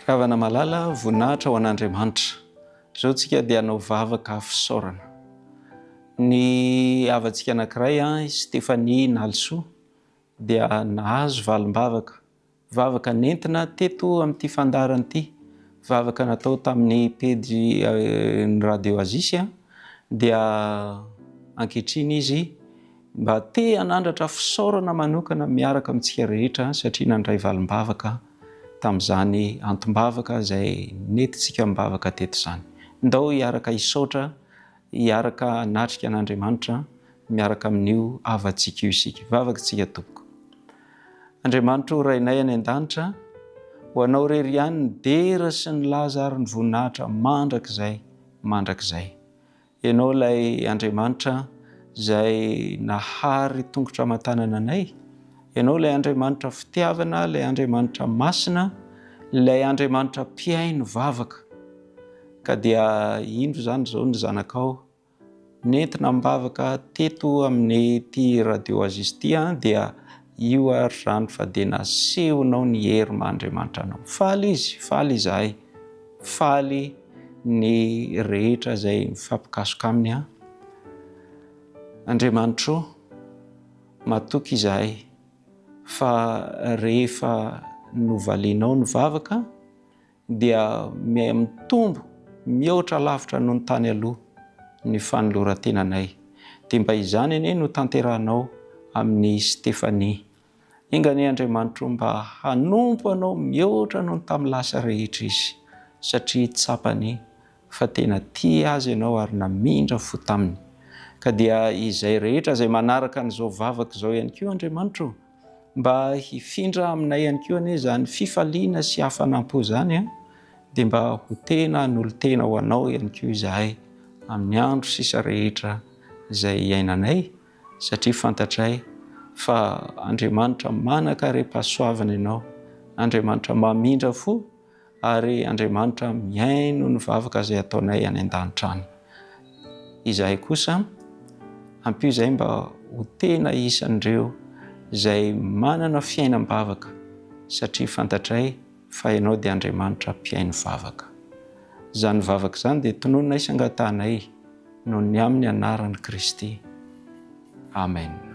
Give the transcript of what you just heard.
Ravana malala, voninahitra ho an'Andriamanitra. Izao tsika dia hanao vavaka fisaorana. Ny havantsika anankiray, i Stéphanie Nalisoa, dia nahazo valim-bavaka. Vavaka nentina teto amin'ity fandaharana ity, vavaka natao tamin'ny pejy ny Radio Oasis, dia ankehitriny izy mba te hanandratra fisaorana manokana miaraka amintsika rehetra satria nandray valim-bavaka tamin'izany antom-bavaka izay nentintsika am-bavaka teto izany. Ndao hiaraka hisaotra Hiaraka hanatrika an'Andriamanitra miaraka amin'io havantsika io isika. Vavaka isika tompoko. Andriamanitra o Rainay any an-danitra, ho Anao irery ihany ny dera sy ny laza ary ny voninahitra mandrakizay mandrakizay. Ianao ilay Andriamanitra izay nahary tongotra aman-tanana anay. Ianao ilay Andriamanitra fitiavana, ilay Andriamanitra masina, ilay Andriamanitra mpihaino vavaka. Ka dia indro izany izao ny zanakao nentina am-bavaka teto amin'ity radio Oasis ity an, dia io ary izany fa dia nasehonao ny hery maha Andriamanitra anao. Faly izy, faly izahay, faly ny rehetra izay mifampikasoka aminy an. Andriamanitro, matoky izahay fa rehefa novalianao ny vavaka, dia miha-mitombo mihoatra lavitra noho ny tany aloha ny fanoloran-tenanay. Dia mba izany anie no tanterahanao amin'i Stephanie. Enga anie Andriamanitro mba hanompo anao mihoatra noho ny tamin'ny lasa rehetra izy, satria tsapany fa tena tia azy ianao ary namindra fo taminy. Ka dia izay rehetra izay manaraka an'izao vavaka izao ihany koa Andriamanitro, Mba hifindra aminay ihany koa anie izany fifaliana sy hafanam-po izany an, dia mba ho tena hanolo-tena ho Anao ihany koa izahay amin'ny andro sisa rehetra izay iainanay, satria fantatray fa Andriamanitra manan-karem-pahasoavana Ianao, Andriamanitra mamindra fo, Ary Andriamanitra mihaino ny vavaka izay ataonay any an-danitra any. Izahay kosa, ampio izahay mba ho tena isan'ireo izay manana fiainam-bavaka, satria fantatray fa Ianao dia Andriamanitra mpihaino vavaka. Izany vavaka izany dia tononinay sy angatahanay noho ny amin'ny anaran'i Kristy. Amen.